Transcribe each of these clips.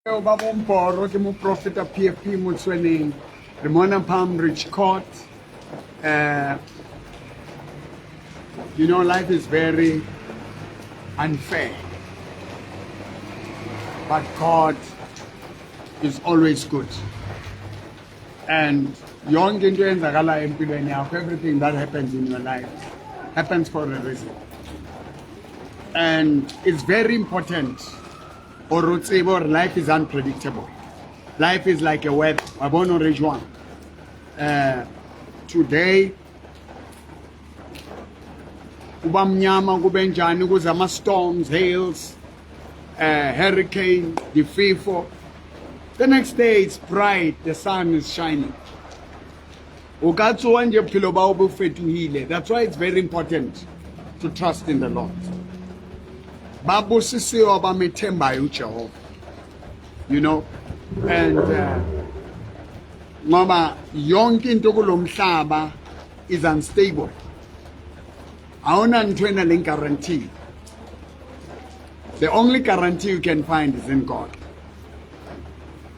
Eo ba bomporo ke moprofeta PFP Motsoeneng re mona Palm Ridge Court. You know, life is very unfair, but God is always good. And yonke into eyenzakalayo empilweni yakho, everything that happens in your life happens for a reason. And it's very important gore o tsebe gore life is unpredictable. Life is like a weather. Wa bona hore jwang? Today kuba mnyama, kube njani, kuze ama-storms, hails, hurricane, difefo. The next day it's bright, the sun is shining. O ka tsoha nje bophelo ba bo fetohile. That's why it's very important to trust in the Lord. Ba busisiwe abamethembayo uJehova. And ngoba yonke into kulomhlaba is unstable. Awuna ntho ena leng guarantee. The only guarantee you can find is in God.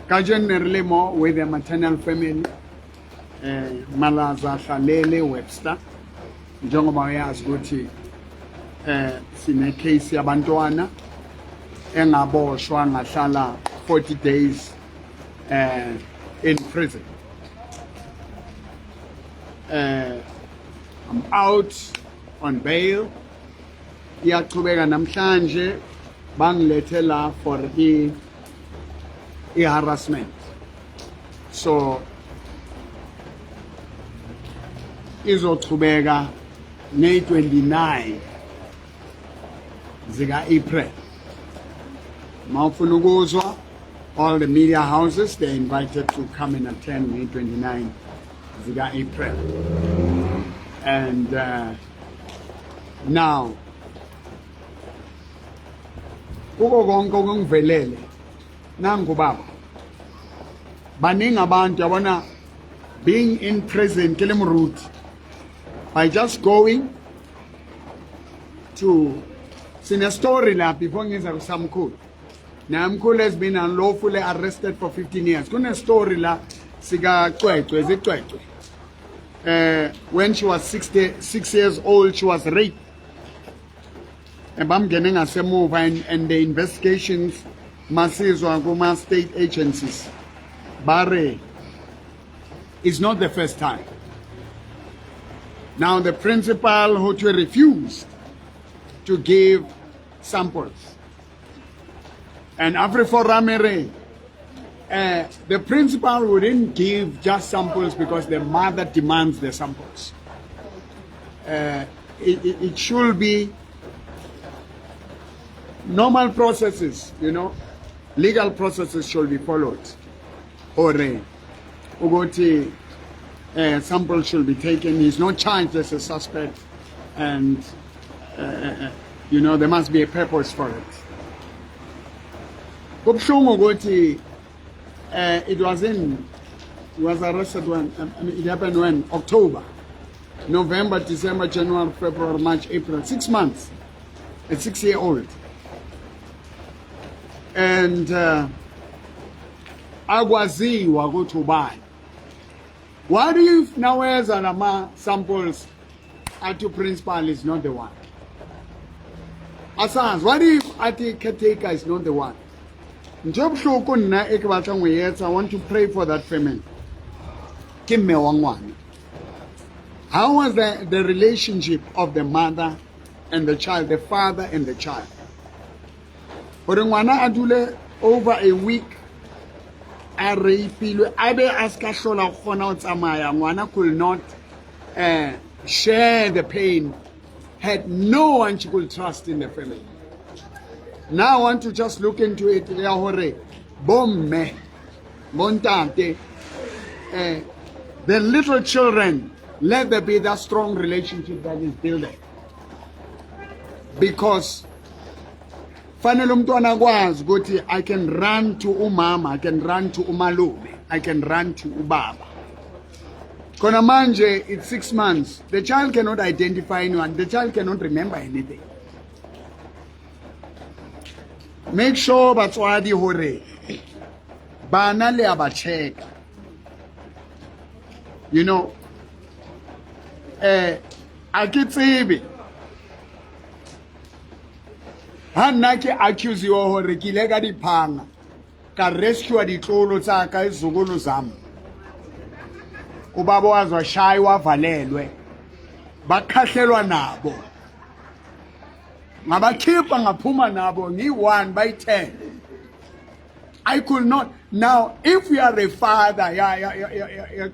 Kajeno ne re le mo with the maternal family, Malaza Hlalele Webster, njengoba uyazi ukuthi sine case yabantwana engaboshwa ngahlala 40 days in prison. I'm out on bail. Iyaqhubeka namhlanje, bangilethe la for i harassment. So izochubeka ngeyi-29 zika-April. Mawufuna ukuzwa, all the media houses, they're invited to come and attend ngeyi-29 zika-April. And now kuko konke okungivelele, nangu baba, baningi abantu yabona, being in prison ke le moruti, by just going to sine story la before ngiza kusamkhulu. Namkhulu has been unlawfully arrested for 15 years. Kune story la sika Cwecwe, zicwecwe. When she was 66 years old, she was raped. Bamngene ngasemuva and the investigations masizwa kuma state agencies bare it's not the first time. Now the principal who refused to give samples. And AfriForum, the principal wouldn't give just samples because the mother demands the samples. It should be normal processes, legal processes should be followed. Or ukuthi sample should be taken. He's not charged as a suspect, and there must be a purpose for it. Kubuhlungu ukuthi it was in he was arrested when, I mean, it happened when October, November, December, January, February, March, April, 6 months, a 6-year-old. And akwaziwa ukuthi ubani. What if naweza lama samples athi principal is not the one? Asazi. What if athi caretaker is not the one? Ntho e bohloko nna e ke batlang ho etsa, I want to pray for that family. Ke mme wa ngwana. How was the relationship of the mother and the child, the father and the child? Hore ngwana a dule over a week a rapeilwe, a be a ska hlola go kgona ho tsamaya. Ngwana could not share the pain, had no one she could trust in the family. Now I want to just look into it ya hore bomme, bontate, the little children, let there be that strong relationship that is built, because fanele umntwana akwazi ukuthi I can run to umama, I can run to umalume, I can run to ubaba. Khona manje it's 6 months, the child cannot identify anyone, the child cannot remember anything. Make sure batswadi hore Bana le a ba checka. You know, a ke tsebe ha nna ke accusiwa hore ke ile ka diphanga ka rescue ditlolo tsa ka izukulu zami, ubaba wazwashaya wavalelwe, bakhahlelwa nabo, ngabakhipha ngaphuma nabo ngiyi-1 bayi-10. I could not. Now, if you are a father, ya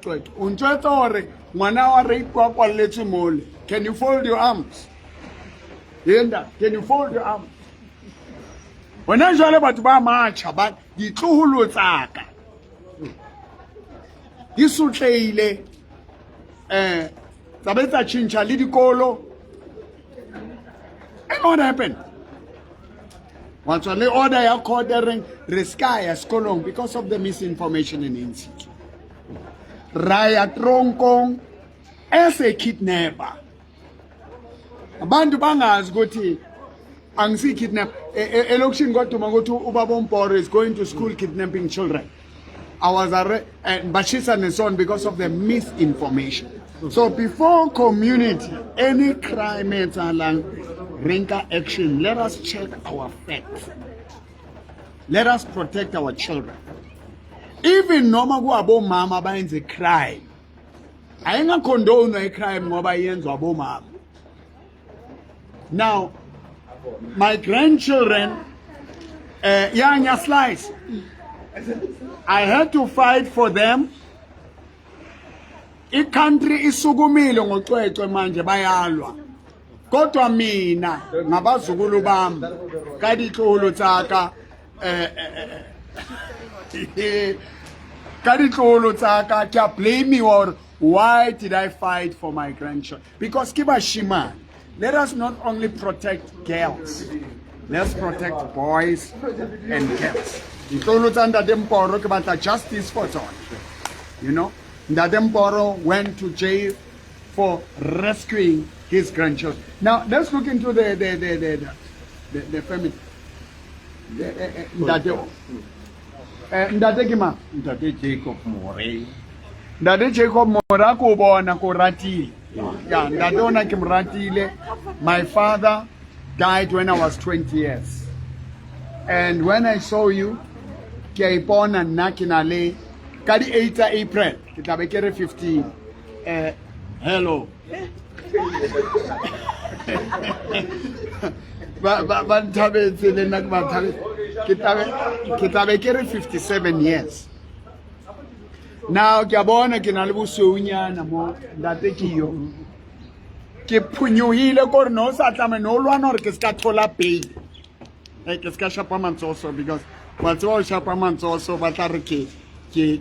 cwetho, o ntjwetsa hore ngwana wa rape wa kwalletswe mole. Can you fold your arms? Yenda, can you fold your arms? Hona jwale batho ba matjha ba ditloholo tsaka di sotlehile, tsa be tsa tjhentjha le dikolo. And what happened? Wa tswa le order ya court e reng re ska ya sekolong because of the misinformation and insecurity. Ra ya tronkong as a kidnapper. Abantu bangazi ukuthi angisi kidnap elokishini kwaduma ukuthi ubaba uMporo is going to school kidnapping children. I was arrested and bashisa neson because of the misinformation. So before community, any crime etsahalang, re nka action. Let us check our facts. Let us protect our children. Even noma kuwabomama bayenze crime. Ayinga-condone i-crime ngoba iyenzwa abomama. Now, my grandchildren, yeah, slice. I had to fight for them. I-country isukumile ngocwecwe manje bayalwa. Kodwa mina ngabazukulu bami ka ditloholo tsaka, ka ditloholo tsaka ke a blame or why did I fight for my grandchildren? Because ke bashimane. Let us not only protect girls, let's protect boys and girls. Ditloholo tsa Ntate Mporo ke batla justice for tsona. Ntate Mporo went to jail for rescuing his grandchildren. Now let's look into the family. Ntate, Ntate ke mang? Ntate Jacob More. Ntate Jacob More, ko bona ko ratile. Ya, ntate ona ke mo ratile. My father died when I was 20 years. And when I saw you, ke a ipona nna ke na le ka di 8 tsa April ke tla be ke re 15. Hello. Ba nthabetse le nna ke ba thabetse. Ke tla be ke re 57 years. Now ke a bona ke na le bosweunyana mo, ntate ke yo. Ke phunyohile kore no sa tlame no lwana hore ke ska thola bail. Ke ska shapa mantsoso because wa tseba o shapa mantsoso ba tla re ke ke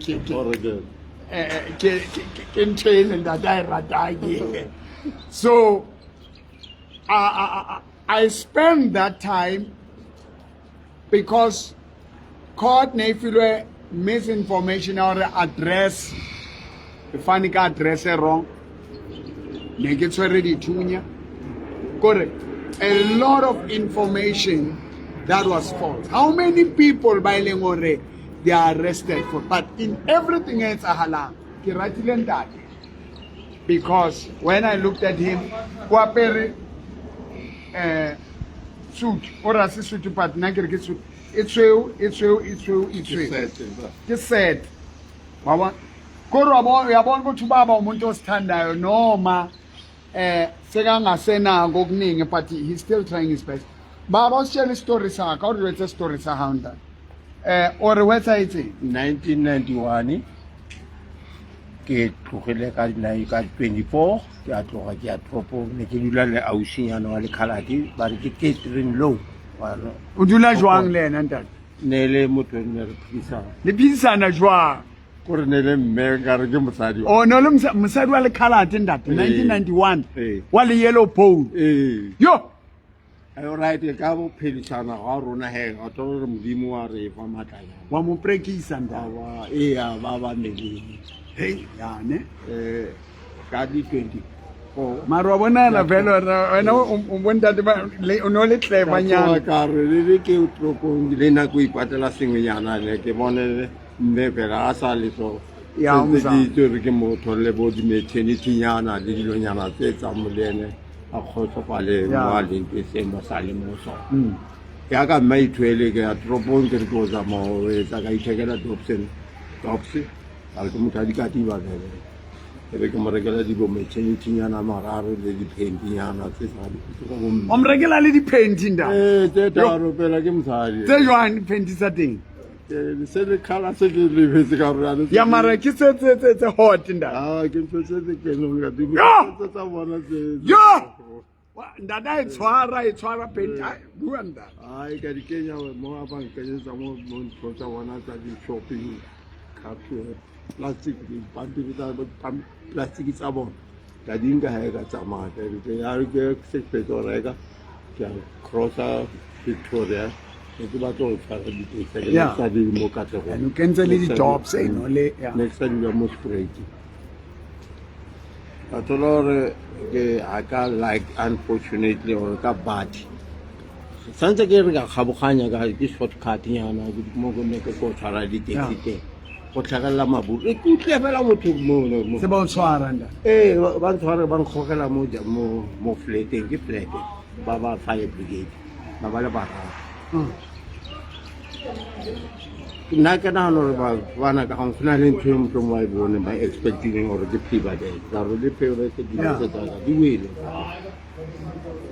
ntho e leng ntate a e ratang e. So I spent that time because court ne e filwe misinformation ya hore address e fane ka address e wrong, ne ke tshwere dithunya, kore a lot of information that was false. How many people ba e leng hore they are arrested for, but in everything e etsahalang ke ratile ntate because when I looked at him, o apere suit o ra se suit, but nna ke re ke suit e tshweu, e tshweu, e tshweu, e tshweu, ke set wa bona kodwa uyabona ukuthi ubaba umuntu osithandayo noma sekangasenako okuningi, but he's still trying his best. Baba, usitshela isitori sakho, o re jwetse story sa hao, ntate, o re wetsahetseng? 1991 ke tlogile ka 24, ke a tloga ke ya toropong. Ne ke dula le ausinyana wa lekhaladi, ba re ke Catherine Low. O dula jwang le ena, ntate? Ne le motho ne re phedisana. Le phedisana jwang? Kore ne le mme nkare ke mosadi. O no le mosadi wa lekhalate, ntate? Ee. 1991? Ee. Wa le yellow bone? Ee. Yo. Right, ka bo phedisana ga rona he ga tlo re Modimo wa re fa matlanyana. Wa mo prekisa, ntate? Ba ee, ba ba meleng. Hey, yane. Ka di 24 24. Mara wa bonala vele wena o bontate o ne o le clevernyana. Ka re le le ke toropong le nna ko ipatlela sengwenyana ne ke bone mme fela a sa le so. Ya, Sentse ke umzamo. itse gore ke mo tholle bo di-maternity-nyana le dilonyana tse tsang mo le ene a kgotsofale mo a leng teng seemo sa le mo sona. Ya ka mma ithwele ke ya toropong ke re ke o tsamaya o etsa ka ithekela dobson dobs ka re ke motho a dikatiba fele e be ke mo rekela dibo maternity-nyana mararo le di-panty-nyana tse sa tsa bomme. O mo rekela le di-panty nda? Ee, tse tharo fela ke mosadi. Tse jwang di-panty tsa teng? Se le khala se ke lebetse ka gore Ya mara ke tse tse tse tse hot nda. Ah, ke ntho tse tse kenong ka di Yo! tse tsa bona tse. Yo! Ntate a e tshwara e tshwara panty. Ai, bua ntate. Ai ka di kenya mo a ba nkenyetsa mo mo ntho tsa bona tsa di-shopping cart, plastic dipampiri tsa plastic tsa bona ka di nka hae ka tsamaya ka re ke ya ke se fetsa ho reka ke a crossa Victoria ne ke batla ho tshwara di-taxi ke ne ke sa dule mo Katlehong. And o kentse le di-jobs eno le ya. Ne ke sa dula mo Spruit. Ka thola hore ke ha ka like unfortunately hore ka batho santse ke re ka kgaboganya ka ke shortcut nyana ke mo ke ne ke ko tshwara di-taxi teng go tlhagelela maburu e ke utlwe fela motho mo Se ba o tshwara ntate. Ee, ba ntshware ba nkgogela mo mo mo flateng ke flat ba ba fire brigade ba ba le bararo. Nna ke nagana gore bana ka gangwe go na le ntho e motlhong wa e bone ba expectileng gore ke paper bag ka re le paper bag dilo tse tsaka di wele.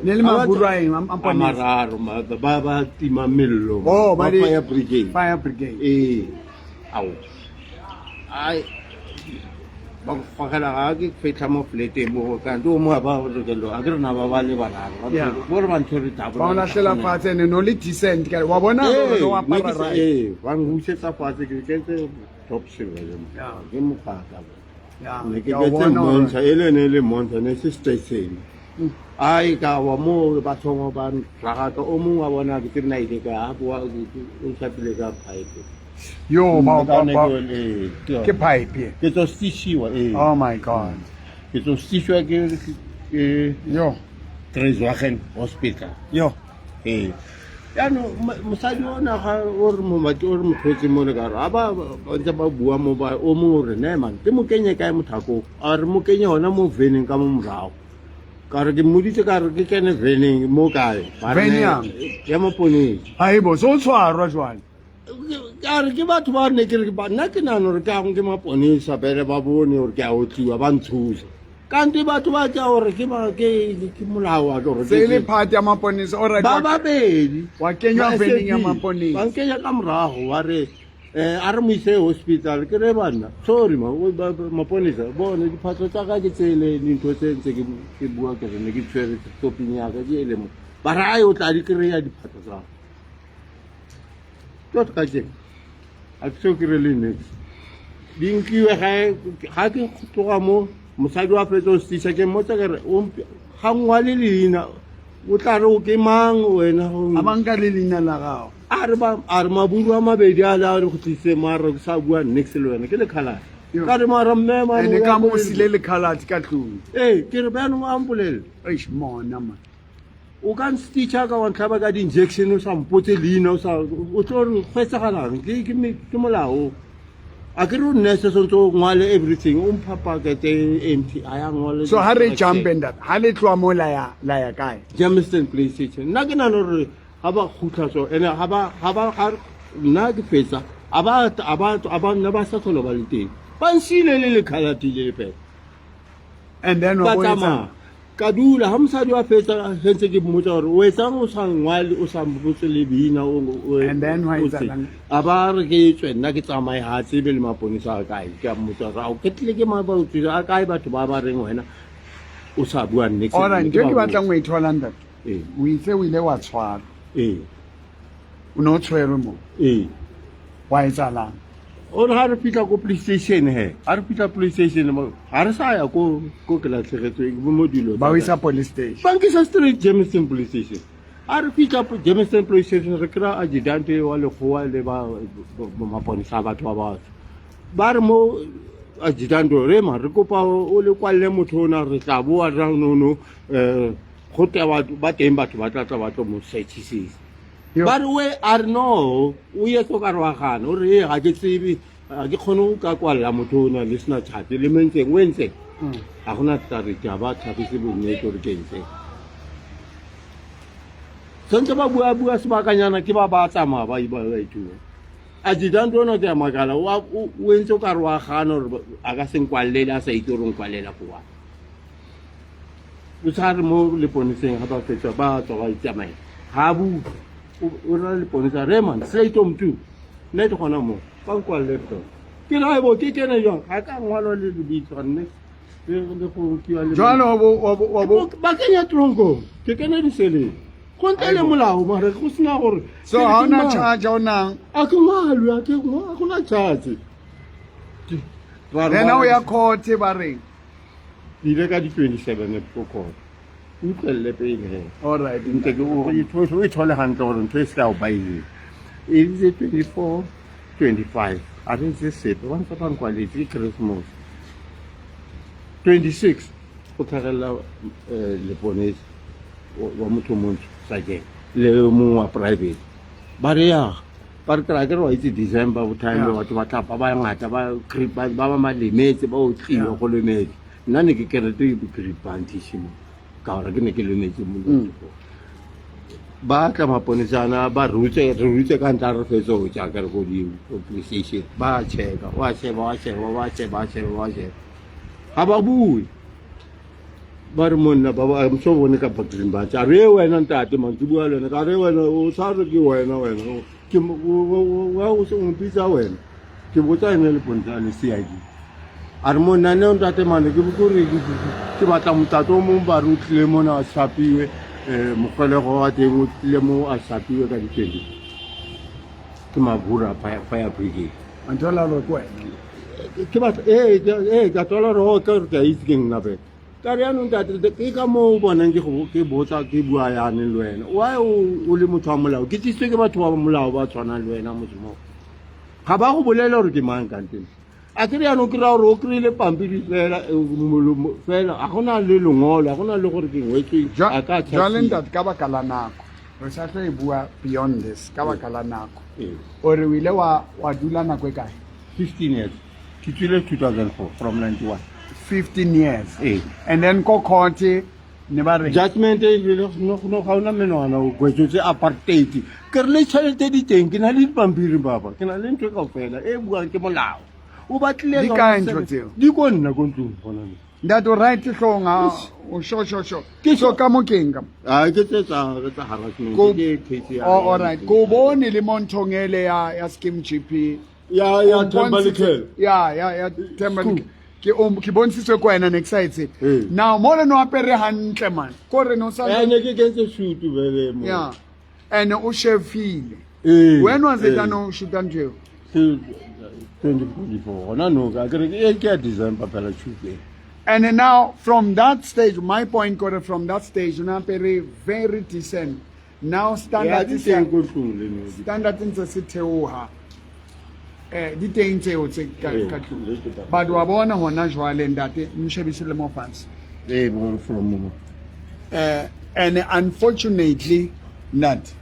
Ne le maburu a eng? A A ponesa? Mararo ba ba tima mello. Oh, ba ba fire brigade. Fire brigade. Ee, ao ai ba gogela ga ke fitlha mo flateng mo kante o mongwe ba rekelo a ke rena ba ba le bararo bo re ba ntshwere Ba o lahlela fatshe ene no le decent ka wa bona hore no apara right. Ee, ba nbusetsa fatshe ke kentse top silver ke mokgaka ne ke Ke a kentse bona hore- montsha e le ne le montsha ne se station ai ka wa mo ba thoma ba ragaka o mongwe wa bona ke tsebe na ile ka a boa o ntlhapile ka pipe. Yo ba Ka ne ba ke pipe ye. Ke tlo stitchiwa ee. Oh my God. Ke tlo stitchiwa ke Yo. Treiswagen Hospital. Yo. Ee, jaanong mosadi ona ga o re momati o re motlhotse mo le ka re a ba ba ntse ba bua mo ba o mongwe o re ne man ke mo kenye kae mothakong a re mo kenye hona mo veneng ka mo morago ka re ke mmoditse ka re ke kene veneng mo kae. Ba re Van ne- yang? Ya maponeng. Haibo so o tshwarwa jwale. Ka re ke batho ba ne ke re nna ke nagana gore ke angwe ke maponesa pele ba bone gore ke a otliwa ba ntshosa kante batho ba tsa gore ke ke molao wa ke gore Se le part ya maponesa o ba babedi. Wa kenywa Ba veneng ya SAP, maponesa. Ba nkenya ka morago wa re a re mo ise hospital ke re banna sorry ma maponesa bone diphatlo tsa ka ke tsele dintho tse ntse ke bua ke re ne ke tshwere toping ya ka ke ele mo ba re ai o tla di kry-a diphatlo tsa tot ka teng a ke so kry le nix di nkiwe ga ke tloga mo mosadi wa fetsa o stitcha ke mmotsa ke re ga ngwale leina o tla re o ke mang wena A ba nka le leina la gago. A re a re maburu a mabedi a le a re go tlisitse mo a re ke sa bua nix le wena ke lekhalate Yo. ka re mara mme mane Ene o ka ya mo o mpolelle. sile le colored ka tlung. Ee, ke re bjanong a mpolelle. Eish mona man. O ka nstitcha ka wa ntlhaba ka di-injection o sa mpotse leina o sa o tlo re go etsagalang ke molao a ke re o nurse santse o ngwale everything o mpha pakete e empty a ya ngwale. So ha re jump and that ha le tloha mo la ya kae? Germiston police station nna ke nagana gore ga ba khutla so ene ga ba ga ba ga nna ke fetsa a ba nna ba sa tlhole ba le teng ba nsile le lekhalati le fela. And then Ba wa bo tsamaya ka dula ga mosadi wa fetsa sentse ke mmotsa gore o etsang o sa ngwale o sa mpotse le bina And then wa o se- etsahalang? A ba re ke tswe nna ke tsamaye ga tsebe le maponesa a kae ke a mmotsa gore ao ke tlile ke mabaotsile a kae batho ba ba reng wena o sa bua nix. Alright, ntho e ke batlang ho e thola ntate. Ee. O itse o ile wa tshwarwa. Ee. O ne o tshwerwe mo. Ee. Wa etsahalang? O re ga re fitlha ko police station he ga re fitlha police station ga re sa ya ko ke latlhegetsweng mo dilo Ba o tsa ka. isa police station. Ba nkisa straight Germiston police station a re fitlha Germiston police station re kry-a adjutant wa lekgowa le ba maponesa a batho ba batho ba re mo adjutant re ma re kopa o le kwalle motho ona re tla boa ra nono um go te ba teng batho ba tla tla ba tlo mo searchisisa. Ba re we a re no o ye so ka re wa gana o re ee ga ke tsebe ga ke kgone go ka kwalela motho o na le sena tšhate le mentseng o entseng ga gona clarity ga ba tlhagise bonnete gore ke entseng. Santse ba bua bua sebakanyana ke ba ba tsamaya ba ba ithuba. Adjutant ona ke a makala o entse o ka re wa gana gore a ka se nkwalele a sa itse gore o nkwalela for what. O sa re mo leponeseng ga ba fetsa ba tswa ba itsamaela ga a bue o ra leponesa re man slate om two nna ke gona mo ba nkwalele tota ke re bo ke kene jang ga ka ngwalwa le lebitso nne le go kiwa le Jwale wa bo ba kenya tronkong ke kene diseleng go ntle le molao mare go sena gore so ha ona charge ona a ke ngwalwe a ke ga gona charge. Then o ya court ba reng? Ke ile ka di-27 ko court o utlwelele pele he. All right. Ntse ke o e thole hantle gore ntho e se ka o baile e itse 24 25 a re itse sepe ba ntse ba nkwaletse ke Christmas 26 go tlhagelela leponesi wa motho montsho sergeant le mongwe wa private ba re ya ba re kry ke re wa itse December bo time batho ba tlapa ba ngata ba ba ba malemetse ba otlile go lemetse nna ne ke kerete grip bandage mo ka gore ke ne ke lemetse mo ba tla maponesana ba rutse re rutse ka ntla re fetse go ja ka re ko di police station ba checka wa sheba wa sheba wa sheba wa sheba wa sheba ga ba bue ba re monna ba ba so bone ka green badge a re wena ntate man ke bua le wena ka re wena o sa re ke wena wena ke wa o se mpitsa wena ke botsa ene le pontsha le CID a re monna ne ntate mane ke kore ke batla motate o mongwe ba re o tlile mona a shapiwe um mokgolego wa teng o tlile mo a shapiwe ka ditwenty ke mabura fire brigade. Anthola lo ke wena. Ke batla ee ee ka thola gore o ka re ke a itse ke nna fela ka re yaanong ntate ke ka moo o bonang ke ke botsa ke bua yane le wena why o le motho wa molao ke tsisitswe ke batho ba molao ba tshwanang le wena motse moo ga ba go bolela gore ke mang kante a ke re yaanong ke raya gore o kry-ile pampiri fela fela ga gona le lengolo ga gona le gore ke ngwetsweng a ka jwale ntate ka baka la nako re sa tlo e bua beyond this ka baka la nako o re o ile wa dula nako e kae? 15 years ke tswile 2004 from 91. 15 years. Ee. And then ko court ne ba re judgment e ile no no ga ona menwana o kwetsotse apartheid ke re le tšhelete di teng ke na le dipampiri baba ke na le ntho e kaofela e buang ke molao o batlile Di kae ntho tseo? Di ko nna ko ntlong gona mo. Ntate o right hlong ha o sho sho sho Ke so ka mo keng ka a ke tse tsa tsa harassment ke case ya Oh, all right ko bone le mo nthong ele ya scheme GP ya Themba Lekhele. Ya Themba Lekhele. Ke o ke bontshitswe ko wena next side. Now mo le no apere hantle man ko re no sa ne ke kentse suit bele mo. Yeah, and o shefile. When was it no shoot ntho eo? 2024 gona no ka ke re ke ya December phela shoot. And now from that stage my point kore from that stage o apere very decent. Now standard di teng ko tlong le no. Standard ntse se theoha. Di teng tseo tse ka tlung. But wa bona hona jwale ntate mshebise le mo fatshe. Bo from mo. And unfortunately not.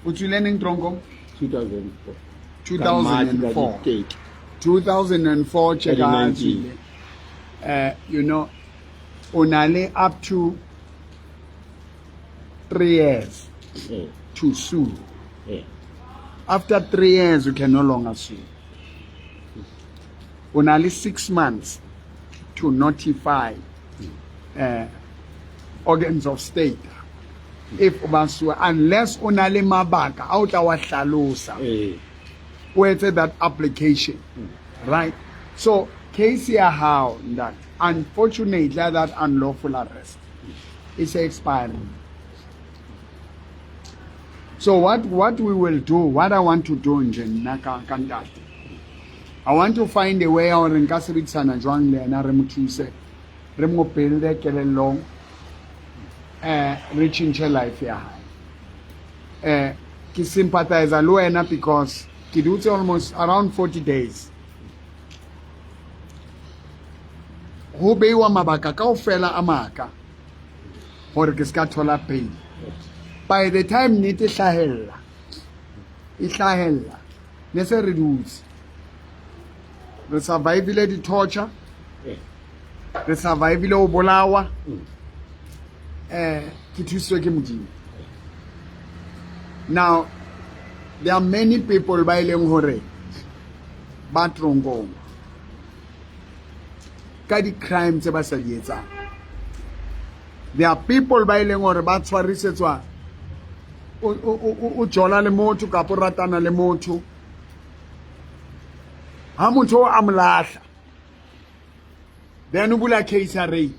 O tswile neng tronko? 2004. 2004. 2004 check out. You know, o na le up to 3 years to sue. After 3 years, you can no longer sue. Only 6 months to notify organs of state if o unless o na le mabaka a o tla wa hlalosa o etse that application, right? So case ya hao that unfortunately that unlawful arrest is expiring. So what we will do, what I want to do nje nna ka ntate, I want to find a way hore nka sebedisana jwang le yena re mo thuse, re mo build-e kelellong, re tjhentjhe life ya hae. Ke sympathize le wena because ke dutse almost around 40 days. Ho beiwa mabaka kaofela a maka hore ke ska thola bail. By the time nnete hlahella, e hlahella ne se re dutse. Re survivile di-torture, re survivile ho bolawa. Ke thusitswe ke Modimo. Now there are many people ba e leng hore ba tronkong ka di-crime tse ba sa di etsang. There are people ba e leng hore ba tshwarisetswa o jola le motho kapa o ratana le motho, ha motho o a mo lahla, then o bula case ya rape.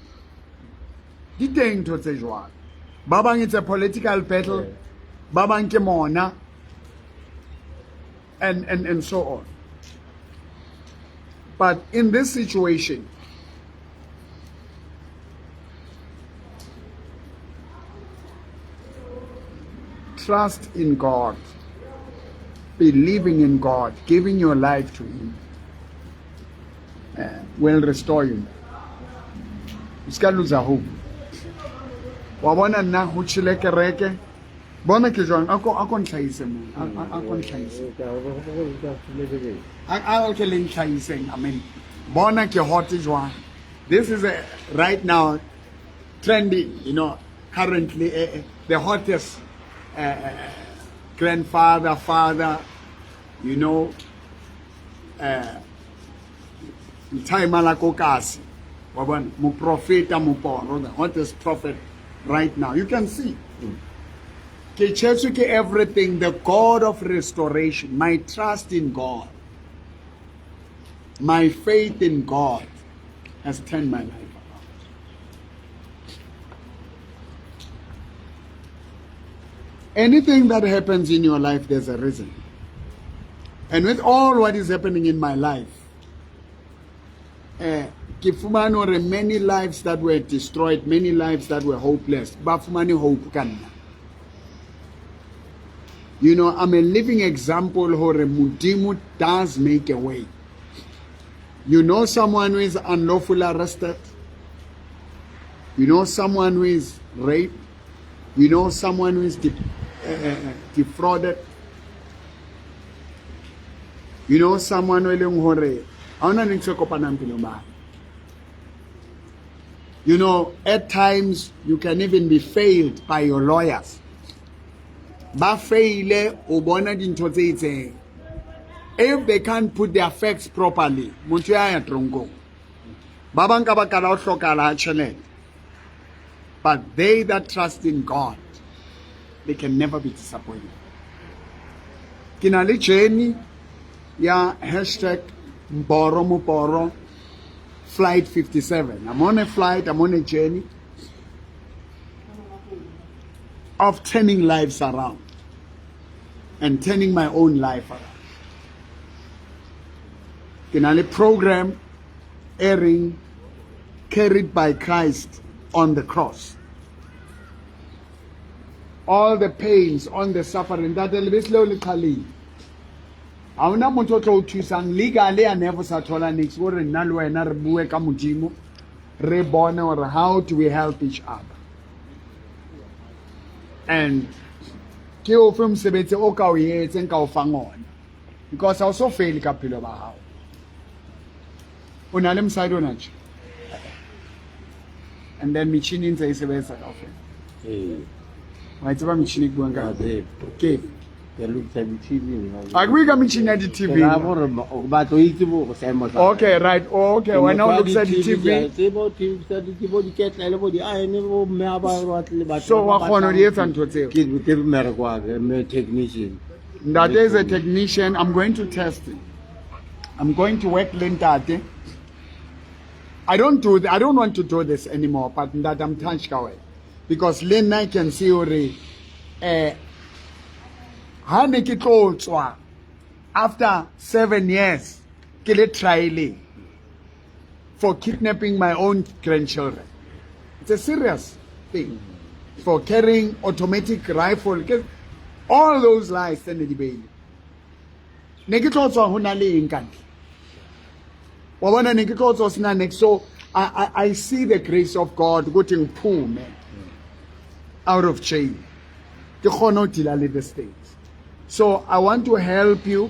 Di teng ntho tse jwalo. Ba bang it's a political battle, ba bang ke mona, and so on. But in this situation, trust in God, believing in God, giving your life to Him, will restore you. O ska lose hope. Wa bona nna ho tjhele kereke. Bona ke jwang, a ko ntlhahise mo. A ko ntlhahise. A ke le ntlhahiseng. Amen. Bona ke hot jwang. This is a, right now trending, currently the hottest grandfather, father, timer la kokasi. Wa bona, moprofeta moporo, the hottest prophet right now. You can see. Ke tjhetswe ke everything, the God of restoration, my trust in God, my faith in God has turned my life around. Anything that happens in your life, there's a reason. And with all what is happening in my life, ke fumane hore many lives that were destroyed, many lives that were hopeless, ba fumane hope ka nna. I'm a living example hore Modimo does make a way. You know someone who is unlawfully arrested. You know someone who is raped. You know someone who is defrauded. You know someone who e leng hore ha hona ntho e kopanang pelong ba hae. At times you can even be failed by your lawyers. Ba faile o bona dintho tse itseng. If they can't put their facts properly, motho ya ya tronkong. Ba bang ka baka la ho hlokahala ha tjhelete. But they that trust in God, they can never be disappointed. Ke na le journey ya hashtag Mboro Moporo flight 57. I'm on a flight, I'm on a journey of turning lives around and turning my own life around. Ke na le program airing carried by Christ on the cross. All the pains, on the suffering, that lebese leo le qhalile. Ha hona motho o tlo o thusang legally, a never sa thola niks, hore nna le wena re bue ka Modimo, re bone hore how do we help each other. And ke ofe mosebetsi o ka o etseng ka o fang ona, because ha o so fail ka bophelo ba hao. O na le mosadi ona tje, and then metjhini e ntse e sebetsa kaofela. Ee. Wa e tseba metjhini e ke buang ka Wa tseba. Ke Ke lokisa metjhini. Ha ke bue ka metjhini ya di-TV. Ke raya gore o batla o itse bo seemo sa Okay, right. Oh, okay, wena o lokisa di-TV. Tsebo tsa di bo diketlele, bo di-iron, bo mme ha ba batle batho So ba wa kgona ho di etsa ntho tseo? Ke mmereko wa ka, mme technician. Ntate is a technician. I'm going to test it. I'm going to work le ntate. I don't want to do this anymore, but ntate, I'm touched ka wena. Because le nna I can see hore ha ne ke tlo tswa after 7 years ke le trialing for kidnapping my own grandchildren. It's a serious thing. For carrying automatic rifle, all those lies tse ne di beile. Ne ke tlo tswa ho na le eng ka ntle? Wa bona, ne ke tlo tswa ho sena niks. So I see the grace of God ukuthi ngiphume out of jail, ke kgone ho deala le the state. So I want to help you,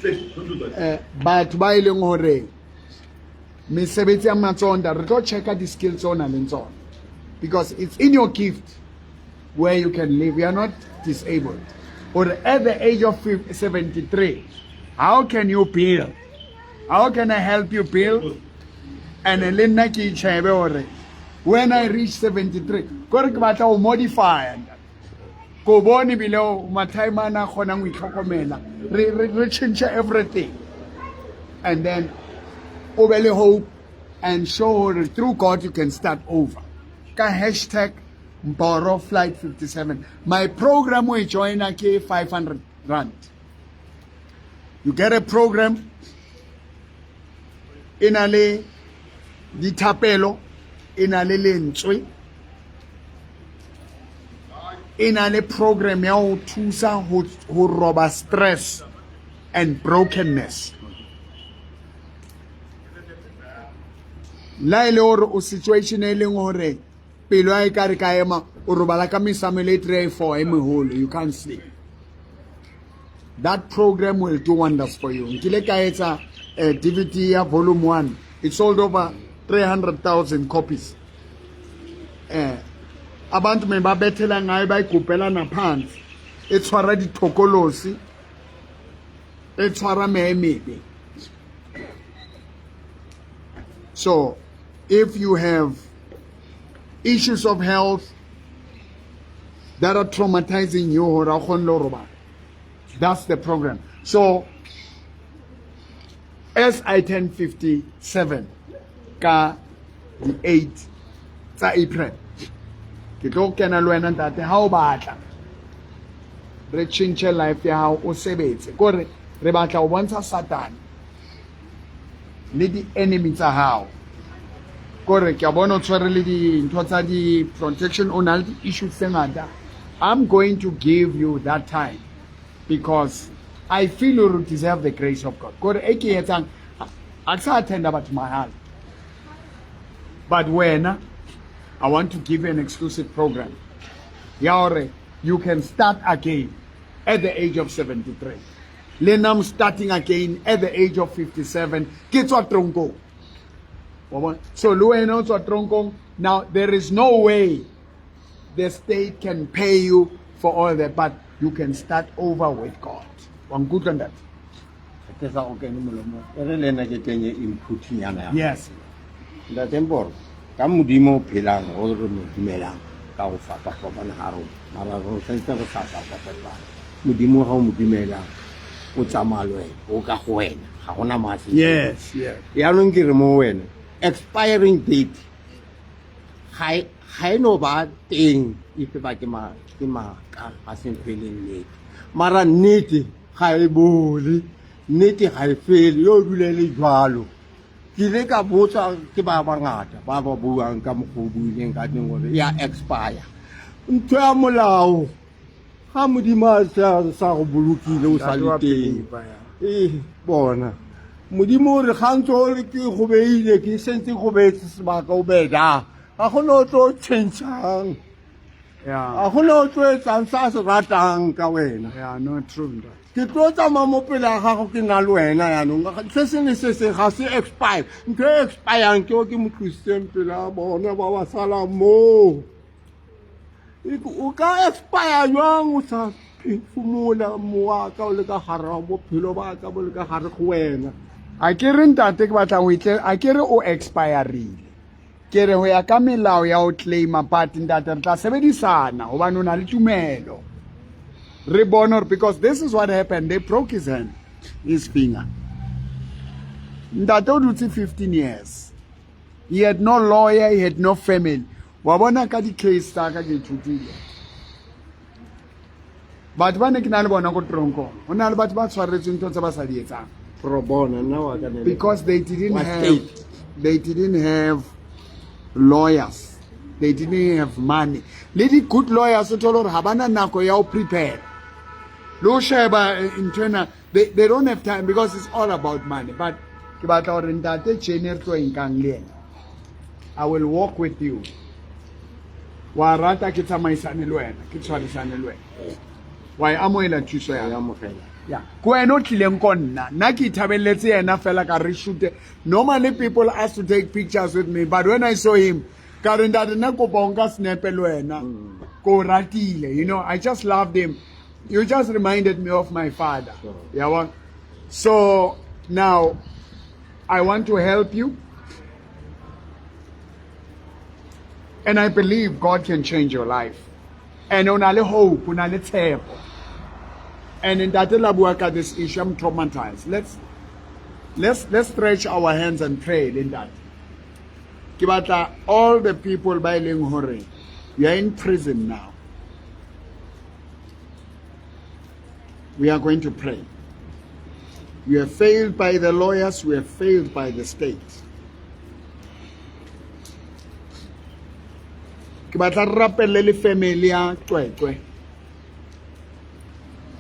batho ba e leng hore mesebetsi ya matsoho, re tlo checka di-skills tse o nang le tsona, because it's in your gift where you can live. You are not disabled. Or at the age of 73, how can you build? How can I help you build? And le nna ke itjhebe hore when I reach 73, kore ke batla ho modify ko bone ebile o matime ana a kgonang ho itlhokomela, re tjhentjhe everything and then o be le hope and show hore through God you can start over. Ka #MboroFlight57, my program o e joina ke R500. You get a program e na le dithapelo, e na le lentswe, e na le program ya ho thusa ho roba stress and brokenness. La e le hore o situation e leng hore pelo ya e ka re ka ema, o robala ka mesamelo e 3, 4 e meholo, you can't sleep, that program will do wonders for you. Nkile ka etsa DVD ya volume 1, it sold over 300,000 copies. Abantu me ba bethela ngayo, bayigubhelana phansi, e tshwara dithokolosi, e tshwara meya e mebe. So if you have issues of health that are traumatizing you hore a kgone le ho robala, that's the program. So SI 1057 ka di 8 tsa April, ke tlo kena le wena, ntate, ha o batla re tjhentjhe life ya hao, o sebetse kore re batla ho bontsha Satane le di-enemy tsa hao kore ke a bona o tshwere le dintho tsa di-protection, o na le di-issues tse ngata. I'm going to give you that time because I feel you deserve the grace of God. Kore e ke etsang, ha ke sa attenda batho mahala, but wena I want to give you an exclusive program ya hore you can start again at the age of 73. Le nna I'm starting again at the age of 57, ke tswa tronkong. Wa bona? So le wena o tswa tronkong. Now there is no way the state can pay you for all that, but you can start over with God. Wa nkutlwa, ntate? Ke sa go kene molomo, e re le nna ke kenye inputnyana ya. Yes. Ntate Mboro, ka Modimo o phelang o re mo dumelang ka go fapa-fapana ga rona, mara re santse re sa fapa-fapana, Modimo ga o mo dumelang o tsamaya le wena, o ka go wena, ga gona maase. Yaanong ke re mo wena, expiring date ga e no ba teng, ife ba ke maaka, ga se ntho e leng nnete, mara nnete ga e bole, nnete ga e fele, yo dule le jwalo. Ke ile ka botsa ke ba bangata ba ba buang ka mokgwa o buileng ka teng gore ya expire ntho ya molao. Ga Modimo a sa go bolokile, o sa Ntate le wa teng. Philipa, ya. Ee, bona Modimo o re ga ntse o le ke go beile, ke sentse go beetse sebaka, o beda, ga gona o tlo changeng, ga gona o tlo etsang sa se ratang ka wena. Yeah, no, true, ntate. Ke tlo tsamaya mo pele ga gago, ke na le wena. Yaanong se seng le se seng ga se expire. Ntho e expirang ke o ke mo tlositseng pele a bona ba ba sala moo. O ka expire jwang o sa phefumola mowa ka o le ka gare ga bophelo ba ka bo le ka gare go wena? A ke re, ntate, ke batla ho itle, a ke re o expireile, ke re ho ya ka melao ya ho claima, but ntate, re tla sebedisana hobane o na le tumelo, re bone hore, because this is what happened, they broke his hand, his finger. Ntate o dutse 15 years. He had no lawyer, he had no family. Wa bona ka di-case tsa ka, ke ithutile batho ba ne ke na le bona ko tronkong, ho na le batho ba tshwaretsweng ntho tse ba sa di etsang. Pro bona nna wa ka ne le- Because they didn't Wa have state. They didn't have lawyers, they didn't have money. Le di-good lawyers, o thole hore ha bana nako ya ho prepare le ho sheba ntho ena. They don't have time because it's all about money. But ke batla hore ntate Jane re tlo e nkang le ena. I will walk with you. Wa rata ke tsamaisane le wena, ke tshwarisane le wena. Wa e amohela thuso ya Ke amogela. Ya. Ke wena o tlileng ko nna. Nna ke ithabelletse yena fela ka re shoot. Normally people ask to take pictures with me, but when I saw him, ka re ntate nna kopa o nka snepe le wena. Ko ratile, you know, I just loved him. You just reminded me of my father. Sure. Yeah, so now I want to help you. And I believe God can change your life. And o na le hope, o na le tshepo. And ntate la bua ka this issue, I'm traumatized. Let's stretch our hands and pray le ntate. Ke batla all the people ba e leng hore you are in prison now. We are going to pray. We are failed by the lawyers, we are failed by the state. Ke batla re rapelle le family ya Cwecwe.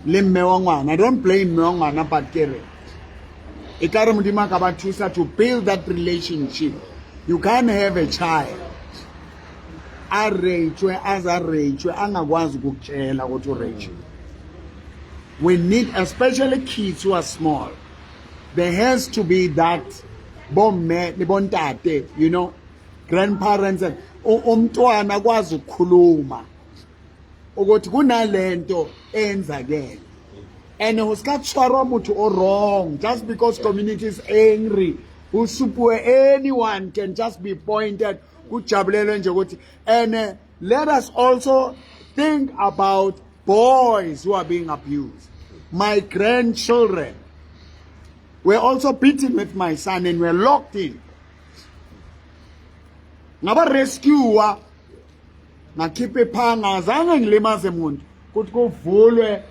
Le mme wa ngwana. I don't blame mme wa ngwana, but ke re e ka re Modimo a ka ba thusa to build that relationship. You can't have a child a rejwe aze arejwe angakwazi ukukutshela ukuthi urejiwe. We need, especially kids who are small, there has to be that bomme le bontate, you know, grandparents and umntwana akwazi ukukhuluma ukuthi kunalento eyenzakele. And ho ska tshwarwa motho o wrong just because community is angry. Ho supuwe, anyone can just be pointed. Kujabulelwe nje ukuthi. And let us also think about boys who are being abused. My grandchildren were also beaten with my son and were locked in. Ngaba rescue ngakhipha iphanga, azange ngilimaze muntu, kuthi kuvulwe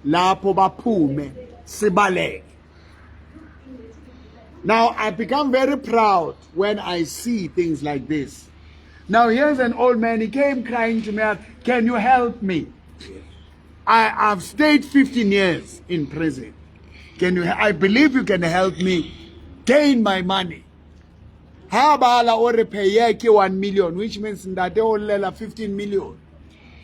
lapho baphume sibaleke. Now I become very proud when I see things like this. Now here's an old man, he came crying to me, can you help me? I've stayed 15 years in prison. I believe you can help me gain my money. Ha bala o re per year ke 1 million, which means ntate o llela 15 million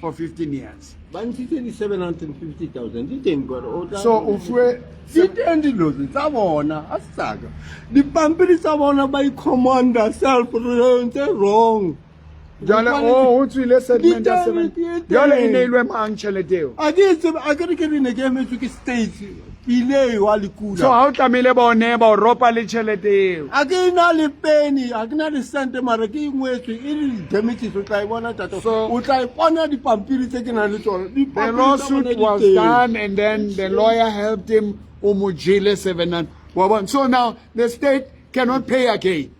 for 15 years. Ba ntshitse di 750,000 di teng kore o tla. So o fuwe Di teng dilo tse tsa bona, a se tsaka. Dipampiri tsa bona ba i-commander self re ntse wrong. Jwale o ho tswile settlement ya Di seven. teng, di Jwale e teng. neilwe mang tjhelete eo? A ke tsebe, a ke re ke re ne ke emetswe ke state pile wa lekula. So ha o tlamehile ba o neye ba o ropa le tjhelete eo. A ke na le penny, a ke na le sente, mara ke ingwetswe e le di-damages, o tla e bona tata. So- O tla e bona dipampiri tse ke nang le tsona. The Dipampiri tsa bona lawsuit di was teng. done and then the lawyer helped him, o mo jele 700. Wa bona? So now the state cannot pay again.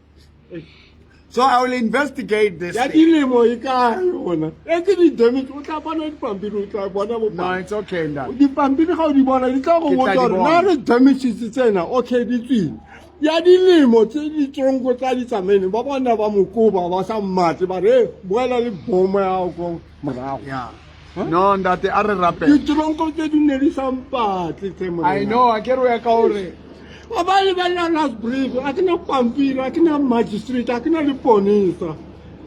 So I will investigate this Ya thing. dilemo e kae yona e ke di-damage, o tla bona dipampiri, o tla bona No, bopaki. it's okay, ntate. Dipampiri ga o di bona di tla go Ke tla botsa di gore bona. na re damages tsena, okay, di tswile ya dilemo tse ditronko tsa di tsamaileng, ba bona ba mokoba ba sa mmatle, ba re "Eh, boela le bomo ya gago ko morago." Yeah. No, ntate, a re rapele. Ditronko tse di ne di sa mpatle tse. I know, a ke re o ya ka hore Ba ba lebelela last brief, a ke na pampiri, a ke na magistrate, a ke na leponesa,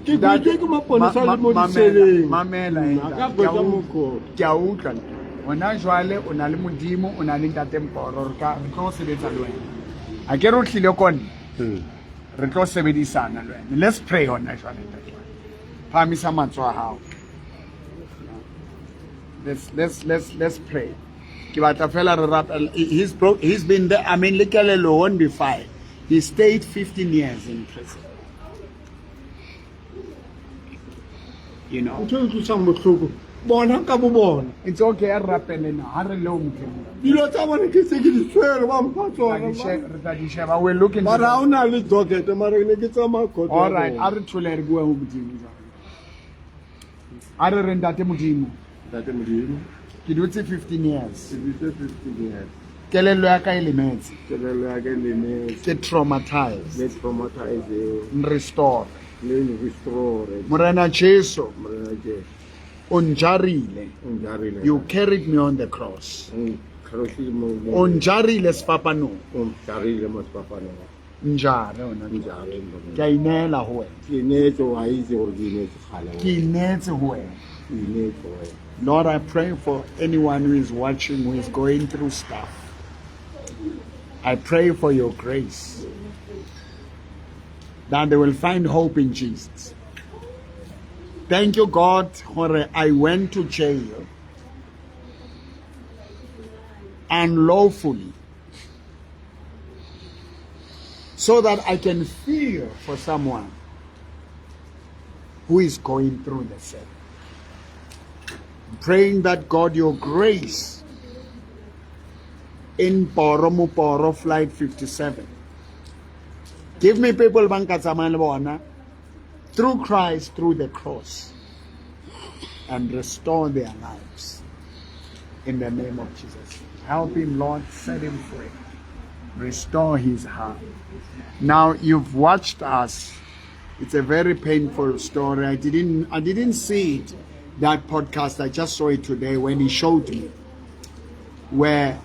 ke Ntate, kwetswe ke maponesa le mo mamela, diseleng. Mamela, A ntate. ka Ke a kwetsa utlwa. mokoro. Ke a utlwa. Hona jwale o na le Modimo, o na le ntate Mporo, re ka re tlo sebetsa le wena. A ke re o tlile ko nna. Re tlo sebedisana le wena. Let's pray hona jwale, ntate. Phahamisa matsoho a hao. Let's pray. Ke batla fela re rapela. He's broke, he's been there. I mean, le kelello won't be fine. He stayed 15 years in prison. You know. Ntho e utlwisang botlhoko bona ka bo bona. It's okay, a re rapele na. Ha re leo Modimo. Dilo tsa bone ke se ke di tshwere, ba mpha tsona. Re tla di sheba. We're looking. Mara ha o na le docket, mara ke ne ke tsamaya court ya All right, bona. a re thole re bue ho Modimo jwale. A re re ntate Modimo, Ntate Modimo, ke dutse 15 years. Ke dutse 15 years. Kelello ya ka e lemetse. Kelello ya ka e lemetse. Ke traumatized. Le traumatized. Restore. Le restore. Morena Jesu, Morena Jesu, o njarile. O njarile. You carried me on the cross. O nkgarohlile mo O njarile sefapanong. O njarile mo sefapanong. Njare ona. Njare. Ke a ineela ho wena. Ke ineetse, wa itse gore ke ineetse kgale. Ke ineetse ho wena. Ke ineetse wena. Lord, I pray for anyone who is watching, who is going through stuff. I pray for your grace that they will find hope in Jesus. Thank you, God, gore I went to jail unlawfully so that I can feel for someone who is going through the same. Praying that God, your grace in Poro Moporo Flight 57. Give me people ba nka tsamayang le bona through Christ, through the cross, and restore their lives in the name of Jesus. Help him, Lord, set him free. Restore his heart. Now you've watched us. It's a very painful story. I didn't see it, that podcast. I just saw it today when he showed me. Where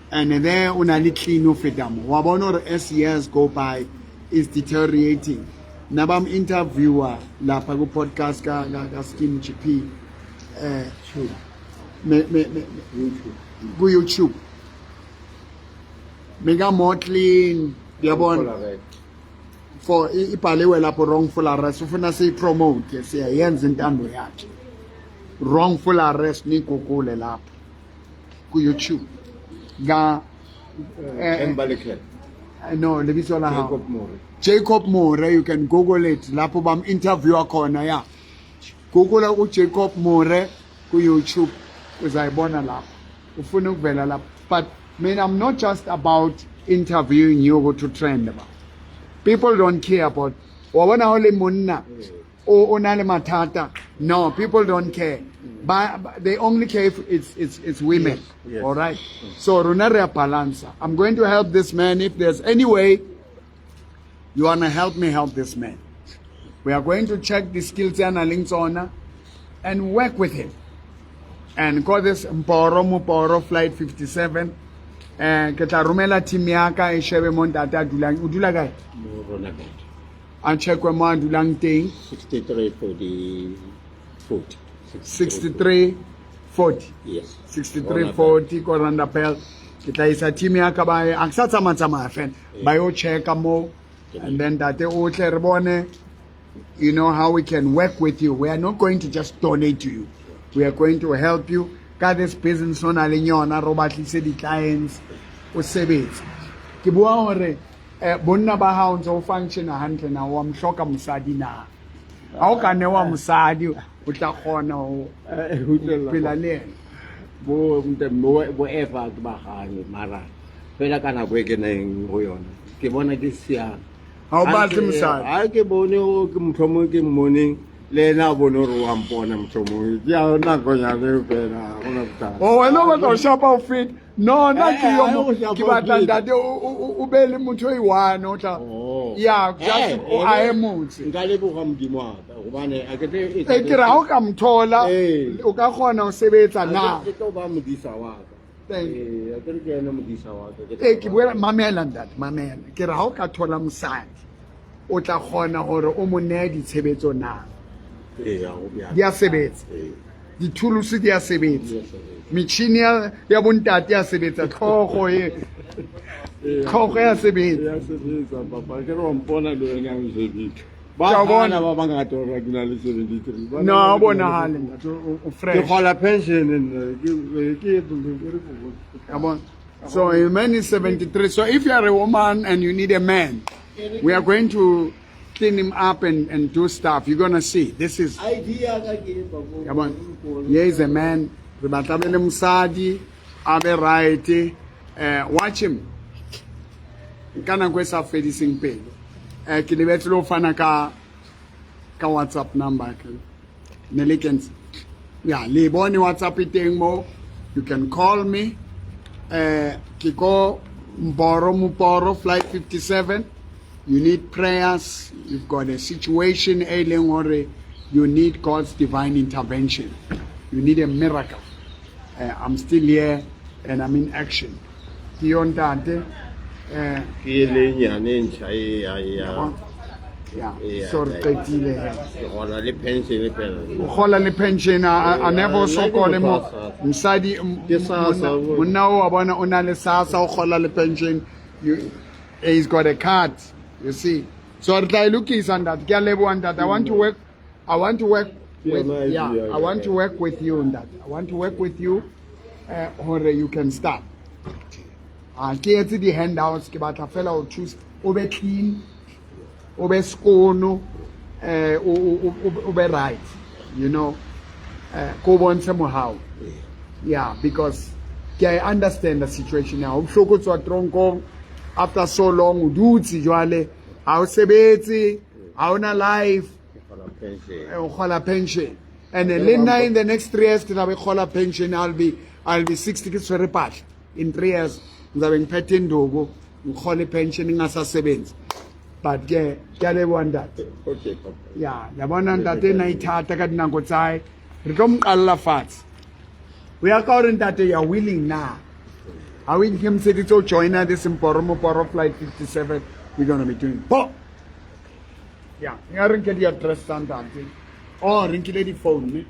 and there o na le clean ho feta mo. Wa bona hore as years go by is deteriorating. Na ba mo interviewer lapha ku podcast ka Skim GP me ku YouTube. Mega more clean. Uyabona for ibhaliwe lapho wrongful arrest, ufuna siyipromote, siyayenza intando yakhe. Wrongful arrest, nigugule lapho ku-YouTube ka Embalekele. No, lebitso la hao? Jacob More. Jacob More, you can google it lapho bam interviewer khona. Ya, google uJacob More ku-YouTube, uzayibona lapho ufuna ukuvela lapho. But man, I'm not just about interviewing you to trend ba. People don't care about wa bona ho le monna o na le mathata. No, people don't care. But they only care if it's women. Yes. All right, so rona re a balance. I'm going to help this man. If there's any way you want to help me help this man, we are going to check the skills tse a nang le tsona and work with him and call this Mporo Moporo Flight 57. Ke tla romela team ya ka e shebe mo ntate a dulang. O dula kae? Mo Ronabet. A checkwe mo a dulang teng. 63 40 40. 63 40. Yes. 63 40 ko Rondapel. Ke tla isa team ya ka ba a ke sa tsamaya tsamaya fela ba yo checka mo, and then tate o tle re bone how we can work with you. We are not going to just donate to you, we are going to help you ka this business o na leng yona, re o batlise di-clients, o sebetse. Ke bua hore bonna ba hao ntse o functiona hantle na wa mhloka mosadi na ha o ka newa mosadi, o tla kgona ho phela le yena? Bo eva ke ba gane, mara fela ka nako e ke neng go yona ke bona ke siame. Ha o batle mosadi? Ha ke bone o ke mohlomong ke mmoneng le ena a bone gore wa mpona, mohlomong ke ya nakonyana eo fela, ha gona bothata. O wena o batla ho shapa o feta? No, nna ke Eh, yo ha mo o shapa ke o batla feta. ntate o be le motho o i-one o tla Oh. ya just Eh, o eh, ahe motse. Nka leboga Modimo wa ka gobane a ke tle E ke re ha o ka mthola, Eh. o ka kgona ho sebetsa na? Ke tlo ba modisa wa ka. Thank you. Eh, a ke re ke ena modisa wa ka, ke tla E ke ba- buela, mamela ntate, mamela. Ke re ha o ka thola mosadi, o tla kgona hore o mo nehe ditshebetso na? Ee, ha ho bjalo. Di a sebetsa? Ee. Dithulusi di a sebetsa? Di a sebetsa. Metjhini ya bontate ya sebetsa, tlhogo e tlhogo ya sebetsa? Ya sebetsa, papa, ke re wa mpona le wena o shebile. Ke Ba a bona. gana ba bangata gore ke na le 73. Ba No, nahana o ke na le bonahale ntate, o ke fresh. kgola pension nna, ke re ko- Come on. So a man is 73. So if you are a woman and you need a man, we are going to clean him up and do stuff. You're gonna see. This is ID ya ka ke e, papa. come on. Here is a man. Re batla be le mosadi, a be right. Watch him. Ka nako e sa fediseng pelo. Ke lebetse le ho fana ka WhatsApp number ke. Ne le kentse. Yeah, le bone WhatsApp e teng mo. You can call me. Ke ko Mboro Moporo Flight 57. You need prayers. You've got a situation e leng hore you need God's divine intervention. You need a miracle. I'm still here and I'm in action. Ke yo ntate. Ke e le nyane e ntšha e ya ya. Ya. Eya, So re ya. qetile he. Ke gola le pension fela. O gola le pension, a never o Nna ke sokole mo. motho wa SASSA. Mosadi Ke SASSA, monna o wa bona o na le SASSA, o gola le pension. He's got a card, you see. So re tla e lokisa, ntate. Ke a leboha, ntate. I want to work Ke with, yona yeah, idea. I want to work with you, ntate. I want to work with you hore you can start. A ke etse di-handouts, ke batla fela o thusa o be clean, o be skono, o be right, ko bontshe mohau. Yeah, because ke a understand the situation now. O bohloko tswa tronkong after so long, o dutse jwale, ha o sebetse, ha ona life. Ke gola pension. O kgola pension, and then le nna in the next 3 years ke tla be kgola pension. I'll be 60, ke tshwere patla. In 3 years ngizabe ngiphethe induku, ngikhole pension, ngingasasebenzi. But ke ke a leboha, ntate. Okay, papa. Ya, ya bona, ntate na ithata ka dinako tsa hae, re tlo mo qalla fatshe ho ya ka hore, ntate, you are willing na? Ha o ikemiseditse ho joina this Mporomoporo Flight 57, we're gonna be doing bo. Ya, nka re nke di-address tsa ntate. Oh, re nkile di-phone ne?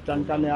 Tla nka le.